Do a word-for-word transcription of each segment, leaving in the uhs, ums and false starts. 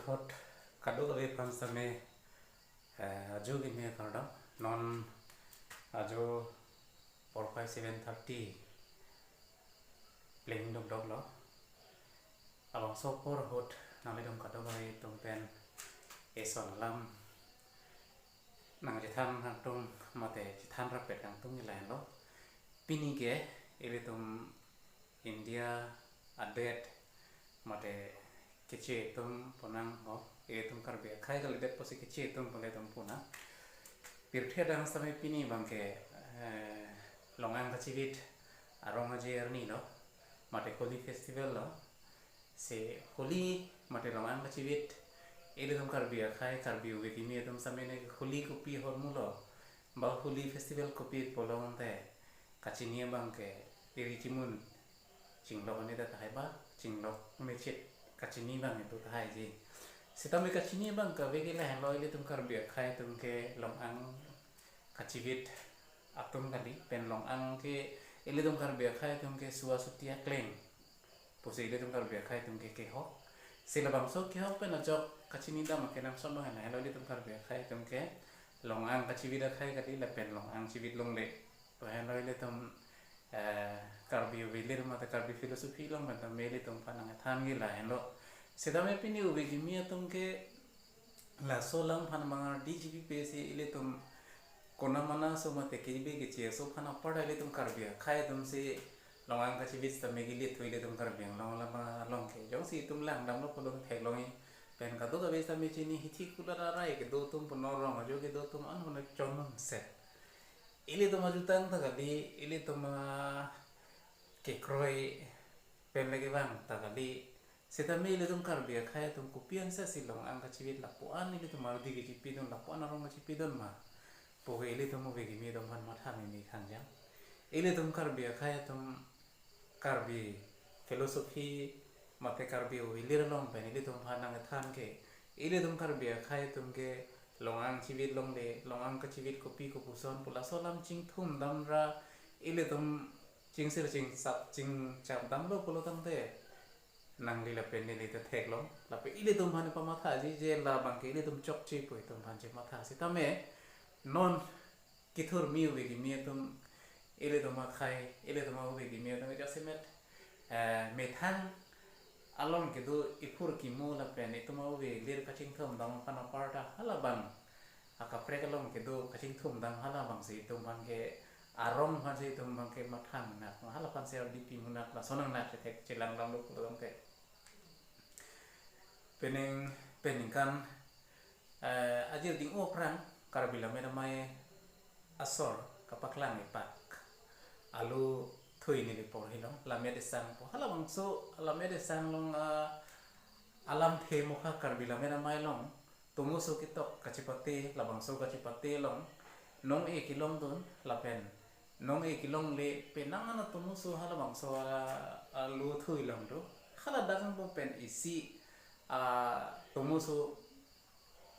Ahut kadokave aphan sitame, eh, ajo kimi kardom. Non ajo porphai seven thirty pleng dokdoklo. Labangso apor ahut nanglitum kadokave atum pen eson alam nangchethan kangtung mate chethan rapet kangtung ke lahenlo. Pini ke ilitum India adet mate keche atum punang ho, ilitum Karbi akhai kalidet pusi keche atum pule atum punang. Pirthe adang sitame pini abangke, eh, Long-ang kachivit arong aje arni lo, mate Holi festival lo. Si Holi mate Long-ang kachivit, ilitum Karbi akhai, Karbi ove kimi atum sitame ne Holi kopi ahormu lo, ba Holi festival kopi pulo ante kachini abangke iri chimun chinglok ani ta tahai ba, chinglok mechit kachini abang itum tahai ji. Sitame kachini abang kave ke lahenlo, ilitum Karbi akhai atum ke Long-ang kachivit atum kali, pen Long-ang ke ilitum Karbi akhai atum ke suwa suti akleng pusi ilitum Karbi akhai atum ke kehok. Si labangso kehok pen ajok kachini dam akenangsot lo, lahenlo ilitum Karbi akhai atum ke Long-ang kachivit akhai kali lapen Long-ang chivit longle. Lahenlo ilitum, eh, Karbi ove lir mate Karbi philosophy along pen tame ilitum aphan nangthan ke lahenlo. Sitame pini ove kimi atum ke laso alam aphan mangar D G P P si ilitum kona mana so mate kebi keche aso aphan apar ilitum Karbi akhai atum si Long-ang kachivit sitame kili thu ilitum Karbi Anglong alam along ke. Jongsi itum langdamlo pulo theklong-i, pen kadokave sitame chini, hithi kulat arai kedo atum, punor rong ajo kedo atum an hono chonun set. Ilitum ajutang ta kali, ilitum akekroi pen lake bang ta kali. Sitame ilitum Karbi akhai atum kopi ansi si Long-ang kachivit lapu-an ilitum ardi kachipidun, lapu-an arong kachipidun ma pu ke ilitum ove kimi atum aphan matha mimi khangjang. Ilitum Karbi akhai atum Karbi philosophy mate Karbi ove lir along pen ilitum aphan nangthan ke, ilitum Karbi akhai atum ke Long-ang chivit longle, Long-ang kachivit kopi kopuson pu laso alam chingthum damra ilitum chingsir chingsap chingchap damlo pulo tangte nangli lapen neli ta theklong. Lapen ilitum aphan pamathaji je labangke ilitum chokche pu itum aphan chematha. Sitame non kethur kimi ove kimi atum, ilitum akhai, ilitum ove kimi atum jasemet, eh, methang along kedo iphur kimu lapen itum ove lir kachingthum dam aphan apar ta halabang akaprek along kedo kachingthum dam halabang si itum abangke arong aphan si itum abangke mathang nak, hala aphan si ardi pimu nak, lason nang nak thek chelang dam lo pulo tangte. Pening, peningkan, eh, ajir ding-o aphrang Karbi Lammet Amei asor kapaklang ipak alu thui neli porhi long, Lammet Esang pu. Halabangso Lammet Esang along, ah, alamthe mokha Karbi Lammet Amei along tomoso ketok kachipate, labangso kachipate along nong-e kelongdun lapen nong-e kelongle penang an atomoso halabangso a, alu thui long do. Haladak angbong pen isi, ah, tomoso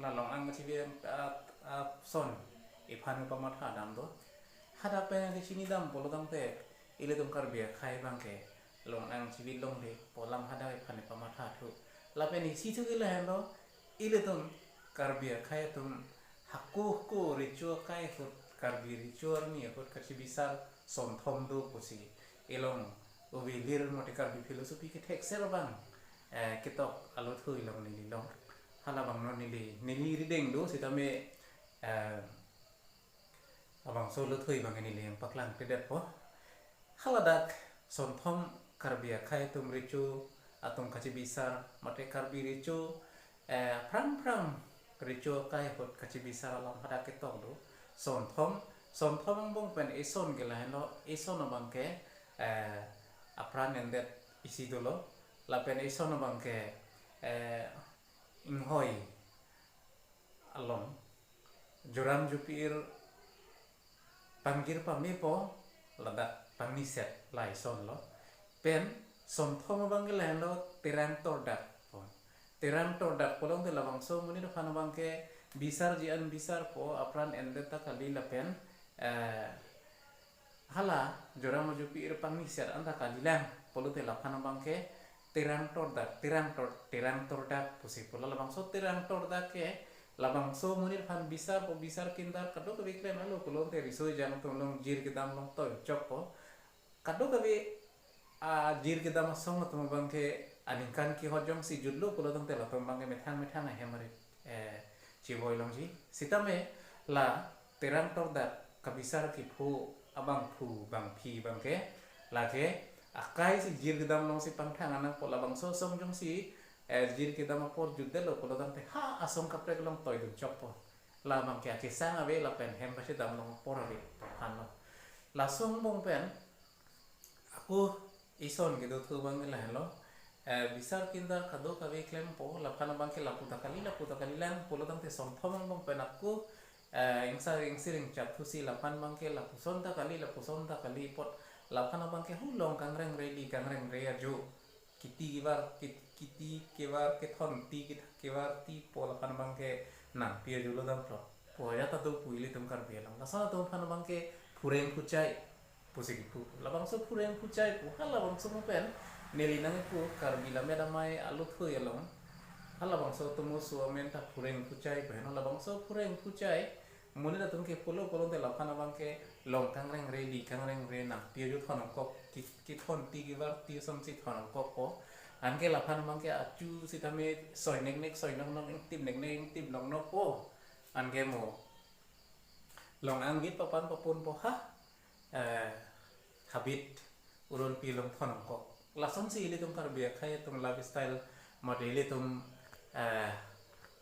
la Long-ang kachivit, ah, ah, ason iphan pamatha dam do. Hadak pen kachini dam pulo tangte ilitum Karbi akhai abangke Long-ang chivit longle pu alam hadak iphan pamatha thu. Lapen isi thu ke lahenlo, ilitum Karbi akhai atum hako hako recho akai ahut, Karbi recho arni ahut kachibisar sonthom do pusi ilong ove lir mate Karbi philosophy kethekser abang, eh, ketok alu thui long neli long. Halabang non neli, neli rideng do sitame, eh, labangso alu thui abang neli nangpaklang kledetpo. Haladak sonthom Karbi akhai atum recho atum kachibisar mate Karbi recho, eh, aphrang aphrang recho akai ahut kachibisar alam hadak ketok do. Sonthom, sonthom angbong pen eson ke lahenlo, eson abangke, eh, apran endet isi dolo, lapen eson abangke, eh, inghoi along joram jopir panggir pamepo, ladak pangniset, la eson lo. Pen sonthom abangke lahenlo terang tordak po. Terang tordak pulo tangte labangso monit aphan abangke bisarji an bisarpo, apran endet ta kali lapen, eh, hala joram jopir pangniset an ta kalilang pulote laphan abangke terang tordak, terang tor, terang tordak pusi pu. La labangso terang tordak ke, labangso monit aphan bisar po, bisar kindar kadokave klem alo pulote riso ejang atum along, jir kedam along toichok po. Kadokave, ah, jir kedam asong atum abangke aningkan kehot jongsi jutlo pulo tangte latum abangke methang methang ahem arit, eh, chevoi longji. Sitame la terang tordak kabisar kepho abangphu bangphi abangke, lake akai si jir kedam alongsi pangthang anang po. Labangso asong jongsi, eh, jir kedam apor jutdetlo pulo tangte ha asong kaprek along toidun chok po. La abangke akesang ave lapen hem pasedam along apor ave, aphan lo. Laso angbong pen ako ison kedo thu abang lahelo. Eh, bisar kindar kadokave klem po, laphan abangke lapu ta kali, lapu ta kali lang pulo tangte sonthom angbong pen ako, eh, ingsa ingsir ingchap thusi laphan abangke lapuson ta kali, lapuson ta kali apot, laphan abangke hu long kangrengre, li kangrengre ajo, kiti kevar, kit-, kiti kevar, kethon ti, kit-, kevar ti po, laphan abangke nangpi ajo lo damlo. Pu ajat ta do pu ilitum Karbi along. Lason atum aphan abangke phureng phuchai pusi kipu. Labangso phureng phuchai pu, ha labangso mo pen neli nangkipu Karbi Lammet Amei aluthui along. Ha labangso atum oso amen ta phureng phuchai pu heno. Labangso phureng phuchai monit atum ke pulo pulote laphan abangke long kangrengre, li kangrengre, nangpi ajo thon nangkok, ki-, kethon ti kevar ti asonsi thon nangkok po. Anke laphan abangke achu sitame soi neknek soi noknok, ingtip neknek ingtip noknok po. Anke mo long angvit papan papun po ha, eh, habit uron pi along thon nangkok. Lasonsi ilitum Karbi akhei atum lifestyle mate ilitum, eh,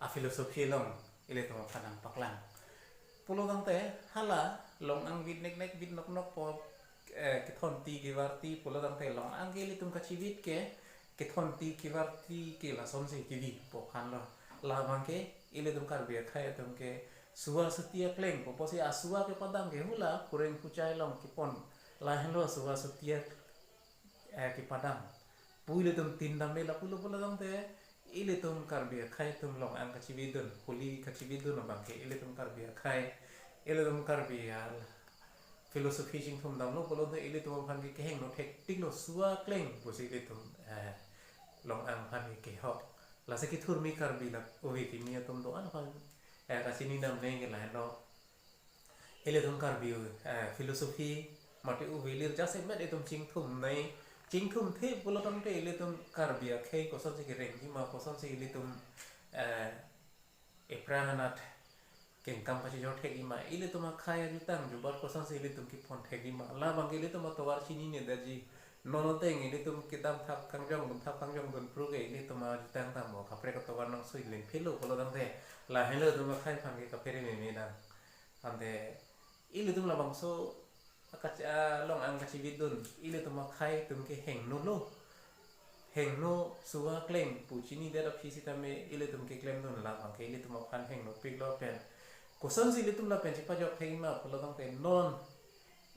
a philosophy along ilitum aphan nangpaklang. Pulo tangte hala long angvit neknek vit noknok po, eh, kethon ti kevar ti pulo tangte long angke ilitum kachivit ke kethon ti kevar ti ke lasonsi kevi po aphan lo. La abangke ilitum Karbi akhei atum ke sua suti akleng po, pusi asua kepadam ke hula phureng phuchai along kepon. Lahenlo sua suti ak-, eh, kepadam pu ilitum tin dam me lapulo pulo tangte ilitum Karbi akhei atum long ang kachivitdun, holi kachivitdun abangke ilitum Karbi akhei, ilitum Karbi a philosophy chingthum damlo pulote ilitum aphan ke kehingno thektiklo, sua kleng pusi ilitum, eh, long ang aphan ke kehok. Lasi kethurmi Karbi la ove kimi atum do-an aphan, eh, kachini dam neng ke lahenlo. Ilitum Karbi, eh, philosophy mate ove lir jasemet itum chingthum nai, chingthum the pulo tangte ilitum Karbi akhei kosonsi kerengji ma, kosonsi ilitum, eh, ephrang anat kengkam kachijor thekji ma, ilitum akhei ajutang jubat kosonsi ilitum kepon thekji ma, labangke ilitum atovar chininedetji. Non ateng ilitum kedam thap kangjong dun, thap kangjong dun pru ke ilitum ajutang tamo kaprek atovar nangsoilen phelo pulo tangte lahenlo itum akhei aphan ke kaphere meme dang. Ante ilitum labangso akach-, a, long ang kachivitdun, ilitum akhei atum ke hingno lo. Hingno sua kleng pu chinidet aphi sitame ilitum keklemdun, labangke ilitum aphan hingnopiklo pen. Kosonsi ilitum lapen chepajok thekji ma pulo tangte non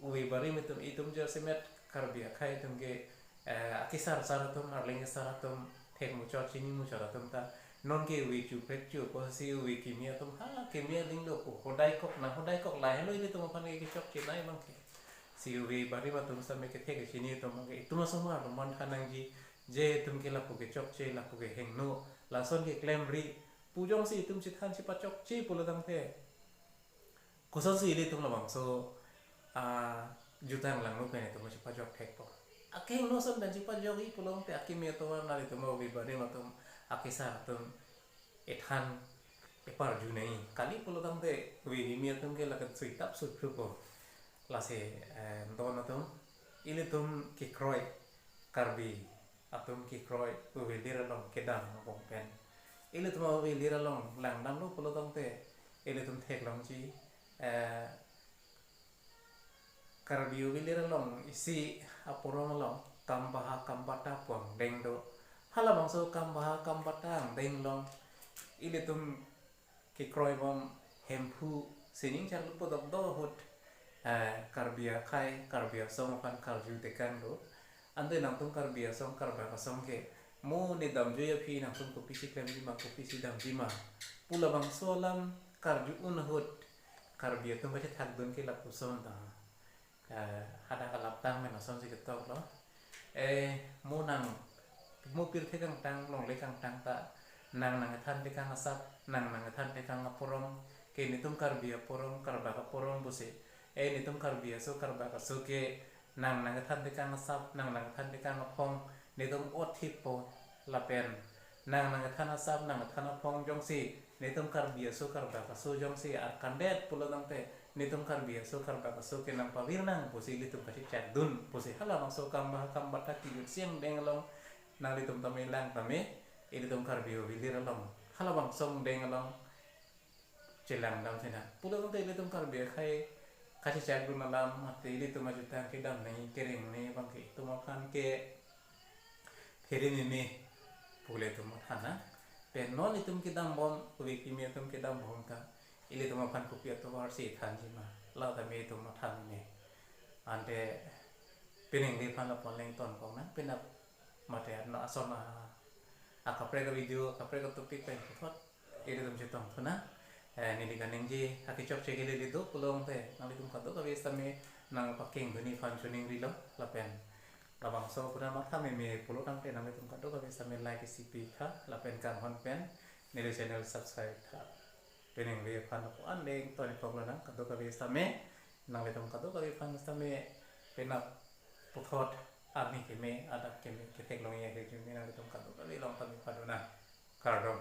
ove barim itum, itum jasemet Karbi akhei atum ke, eh, akesar sar atum, arleng kesar atum, thek muchot chini muchot atum ta non ke ove chuprek chu pusi ove kimi atum ha kimi aling lo pu hodai kok nang hodai kok lahenlo ilitum aphan ke kechokche nai abangke. Si ove barim atum sitame kethek kechini atum abangke itum asomar atum mantha nangji, je itum ke lapu kechokche, lapu kehingno, lason keklemri pu jongsi itum chethan chepachokche pulo tangte kosonsi ilitum labangso, ah, jutang langno pen itum chepajok thekpo. Akehingno ason pen chepajokji pulo tangte akimi atovar nat itum ove barim atum, akesar atum ethan eparju nai. Kali pulo tangte ove kimi atum ke lakan sui tap sui phru po. Lasi, eh, don atum, ilitum kekroi Karbi atum kekroi ove lir along kedam angbong pen ilitum ove lir along langdamlo pulo tangte ilitum theklongji, eh, Karbi ove lir along isi aporom along kam baha kam bata pu angdeng do. Halabangso kam baha kam bata angdeng along ilitum kekroi bom Hemphu sining charlu podok do ahut, eh, Karbi akhei, Karbi asong aphan karju tekang do. Ante nangtum Karbi asong, Karbak asong ke mo ne damjui aphi nangtum kopisi klemji ma, kopisi damji ma pu labangso alam karju un ahut Karbi atum kachethakdun ke lapuson ta. Eh, hadak alaptang men asonsi ketoklo. Eh, mo nang Mo pirthe kangtang, longle kangtang ta, nang nangkethan tekang asap, nang nangkethan tekang aporong, ke netum Karbi aporong, Karbak aporong pusi, eh, netum Karbi aso, Karbak aso ke, nang nangkethan tekang asap, nang nangkethan tekang aphong, netum othippo lapen nang nangkethan asap, nangkethan aphong jongsi netum Karbi aso, Karbak aso jongsi arkandet pulo tangte, netum Karbi aso, Karbak aso ke nangpavir nang pusi ilitum kachechakdun pusi halabangso kam ba kam bata kejut si angdeng along nanglitum tame lang tame, ilitum Karbi avilir along halabangso angdeng along chelangdam thenang. Pulo tangte ilitum Karbi akhei kachechakdun alam, mate ilitum ajutang kedam nangji kereng nangji abang ke itum aphan ke phere meme pu ilitum matha nang. Pen non itum kedam bom, kove keme atum kedam bom ta, ilitum aphan kopi atovar si thanji ma, la tame itum matha meme. Ante penang le aphan lapu-an le ingtonkok nang, penap mate ano ason a, akaprek a video, akaprek a topic pen puthot ilitum chetongthu nang. Eh, neli kaningje akechokche ke lele do pulo tangte, nanglitum kadokave sitame nangpakengdunji aphan choningrilo lapen labangso pura matha meme pulo tangte nanglitum kadokave sitame like isi pitha lapen kanghon pen neli channel subscribe tha. Penang le aphan lapu-an le ingtonkoklo nang kadokave sitame, nanglitum kadokave aphan sitame penap puthot arni keme, adap keme, ketheklongji ahirjume nanglitum kadokave along tame pado nang. Kardom.